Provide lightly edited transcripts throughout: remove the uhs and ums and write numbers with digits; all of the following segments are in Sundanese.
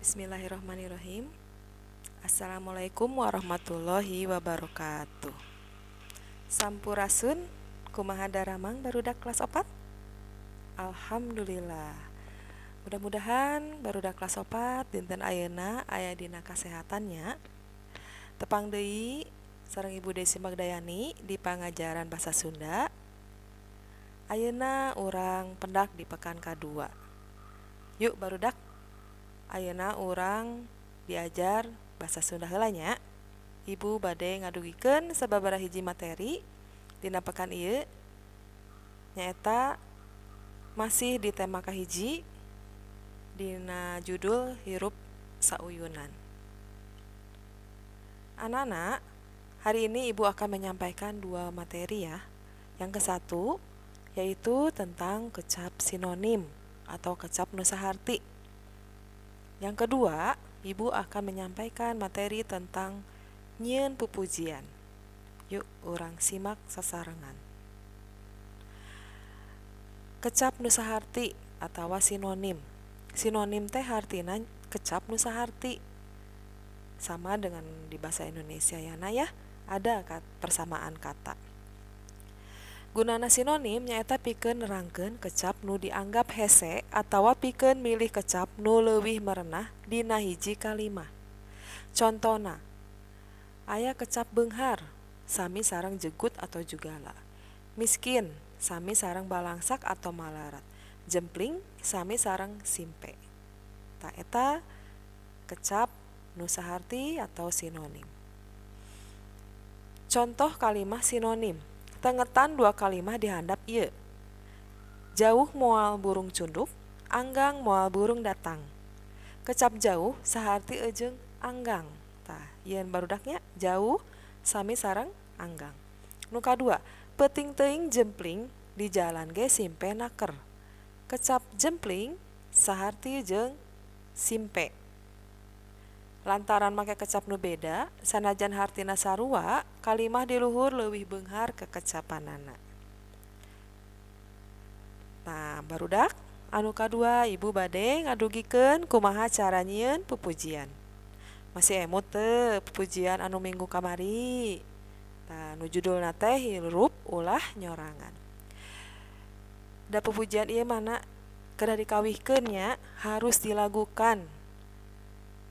Bismillahirrahmanirrahim. Assalamualaikum warahmatullahi wabarakatuh. Sampurasun, kumaha daramang barudak kelas 4? Alhamdulillah. Mudah-mudahan barudak kelas 4 dinten ayeuna aya dina kasehatannya. Tepang deui sareng Ibu Desi Magdayani di pangajaran Bahasa Sunda. Ayeuna urang pendak di pekan kadua. Yuk barudak, ayeuna urang diajar Bahasa Sunda heula nya. Ibu bade ngadugikeun sababaraha hiji materi dina pekan ieu, nyaeta masih di tema kahiji dina judul Hirup Sauyunan. Anak-anak, hari ini Ibu akan menyampaikan dua materi ya. Yang ke-1 yaitu tentang kecap sinonim atau kecap nu saharti. Yang kedua, Ibu akan menyampaikan materi tentang nyieun pupujian. Yuk, urang simak sasarengan. Kecap nu saharti atau sinonim. Sinonim teh hartina kecap nu saharti. Sama dengan di bahasa Indonesia ya, nah ya, ada persamaan kata. Gunana sinonim nyaeta pikeun nerangkeun kecap nu dianggap hese atawa pikeun milih kecap nu leuwih merenah dina hiji kalimah. Contona, aya kecap beunghar sami sareng jegut atau jugala. Miskin sami sareng balangsak atau malarat. Jempling sami sareng simpe. Tah eta kecap nu saharti atau sinonim. Contoh kalimah sinonim. Tengetan dua kalimah dihandap ieu. Jauh moal burung cunduk, anggang moal burung datang. Kecap jauh saharti eujeung anggang. Tah, yen barudaknya jauh sami sareng anggang. Nu kadua, peuting teuing jempling di jalan ge simpe naker. Kecap jempling saharti jeung simpe. Lantaran make kecap nu beda, sanajan hartina sarua, kalimah di luhur leuwih beunghar kekecapanana. Nah, barudak, anu kadua Ibu bade ngadugikeun kumaha cara nyieun pupujian. Masih emut teu pupujian anu minggu kamari? Tah, nu judulna teh Hirup Ulah Nyorangan. Da pupujian ieu mana kedah dikawihkeun nya, harus dilagukan.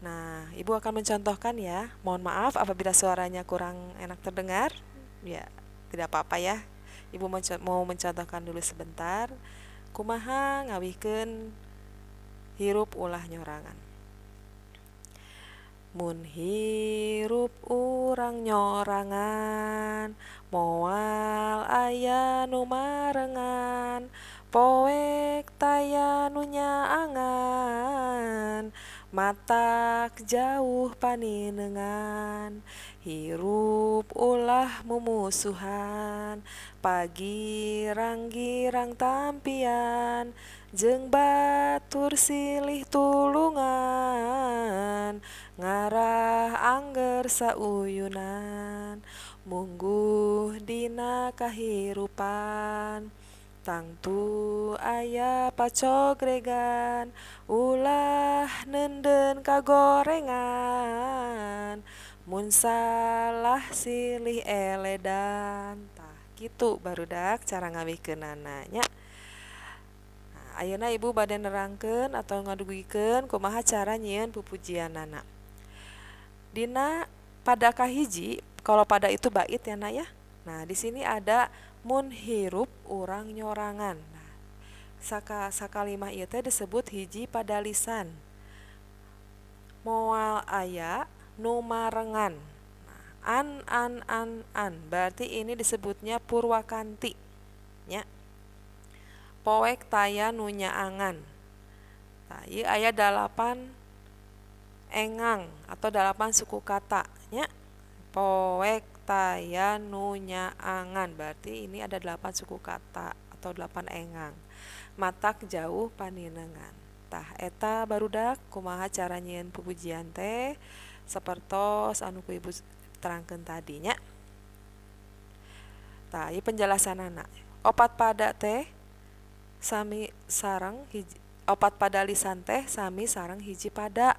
Nah, Ibu akan mencontohkan ya. Mohon maaf apabila suaranya kurang enak terdengar. Ya, tidak apa-apa ya. Ibu mau mencontohkan dulu sebentar. Kumaha ngawihkeun Hirup Ulah Nyorangan. Mun hirup urang nyorangan, moal aya nu marengan, poek taya nu nyaangan, matak jauh paninengan, hirup ulah mumusuhan, pagirang-girang tampian, jeung batur silih tulungan, ngarah angger sauyunan, mungguh dina kahirupan. Tangtu aya pacogregan, ulah neundeun kagorengan, mun salah silih eledan. Tah, kitu barudak cara ngawihkeunana nya. Nah, ayeuna Ibu bade nerangkeun atau ngadugikeun kumaha cara nyieun pupujianana. Dina pada kahiji, kalau pada itu bait ya nak ya. Nah, di sini ada mun hirup urang nyorangan. Nah, sakalimah ieu teh disebut hiji padalisan. Moal aya nu marengan. Nah, an an an an, berarti ini disebutnya purwakanti nya. Poek taya nu nyaangan. Nah, ieu aya 8 engang atau 8 suku kata nya. Poek taya nu nyaangan, berarti ini ada 8 suku kata atau 8 engang. Matak jauh paninengan. Tah eta barudak kumaha cara nyieun pupujian teh sapertos anu ku Ibu terangkeun tadi nya. Tah, ieu penjelasanana. Opat pada teh sami sareng hiji, opat pada lisan teh sami sareng hiji pada.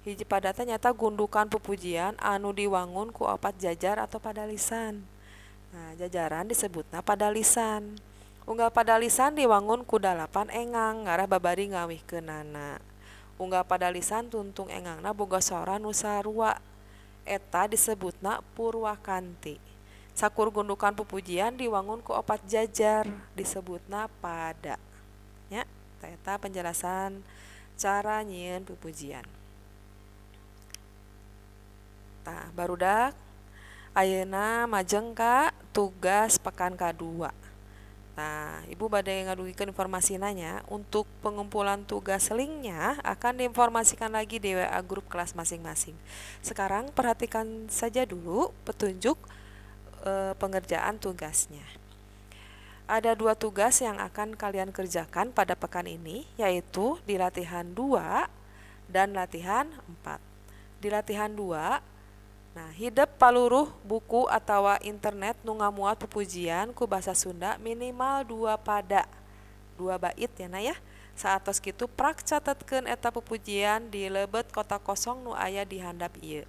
Hiji pada teh nyaeta gundukan pupujian anu diwangun ku opat jajar atau padalisan. Nah, jajaran disebutna padalisan. Unggal padalisan diwangun ku 8 engang ngarah babari ngawihkeunana. Unggal padalisan tuntung engangna boga sora nu sarua. Eta disebutna purwakanti. Sakur gundukan pupujian diwangun ku opat jajar disebutna pada. Nya, eta penjelasan cara nyieun pupujian. Tah, barudak, ayeuna majeng ka tugas pekan kadua. Nah, Ibu bade ngadugikeun informasina nya. Untuk pengumpulan tugas linknya akan diinformasikan lagi di WA grup kelas masing-masing. Sekarang perhatikan saja dulu petunjuk pengerjaan tugasnya. Ada dua tugas yang akan kalian kerjakan pada pekan ini, yaitu di latihan 2 dan latihan 4. Di latihan 2, nah, hidep paluruh buku atau internet nu ngamuat pupujian ku bahasa Sunda minimal dua pada, dua bait ya, nah ya. Saatos kitu prak catetkeun eta pupujian di lebet kotak kosong nu aya di handap ieu.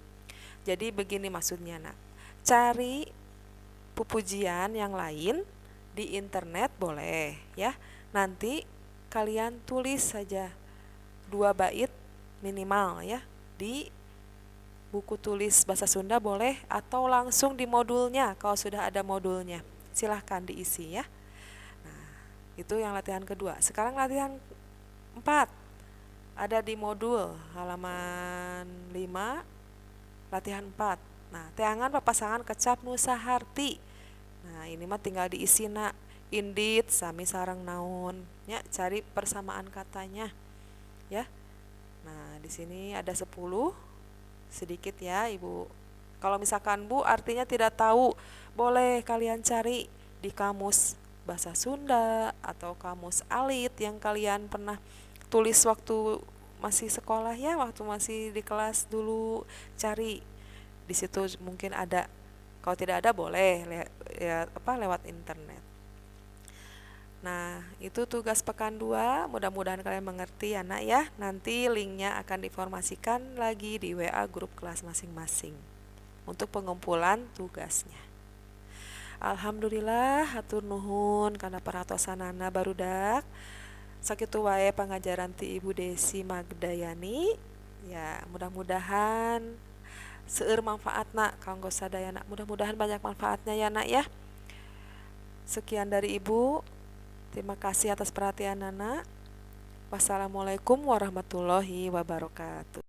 Jadi begini maksudnya, Nak. Cari pupujian yang lain di internet boleh ya. Nanti kalian tulis saja dua bait minimal ya di buku tulis bahasa Sunda boleh, atau langsung di modulnya kalau sudah ada modulnya. Silahkan diisi ya. Nah, itu yang latihan kedua. Sekarang latihan 4. Ada di modul halaman 5, latihan 4. Nah, teangan papasangan kecap nu saharti. Nah, ini mah tinggal diisi, Nak. Indit sami sareng naon ya, cari persamaan katanya ya. Nah, di sini ada 10, sedikit ya, Ibu. Kalau misalkan, Bu, artinya tidak tahu, boleh kalian cari di kamus bahasa Sunda atau kamus alit yang kalian pernah tulis waktu masih sekolah ya, waktu masih di kelas dulu, cari di situ mungkin ada. Kalau tidak ada boleh ya apa lewat internet. Nah, itu tugas pekan 2. Mudah-mudahan kalian mengerti ya, Nak ya. Nanti linknya akan diinformasikan lagi di WA grup kelas masing-masing untuk pengumpulan tugasnya. Alhamdulillah, hatur nuhun kana perhatosanana, barudak. Sakitu wae pangajaran ti Ibu Desi Magdayani. Ya, mudah-mudahan seueur manfaatna kanggo sadayana. Mudah-mudahan banyak manfaatnya ya, Nak ya. Sekian dari Ibu. Terima kasih atas perhatian Nana. Wassalamualaikum warahmatullahi wabarakatuh.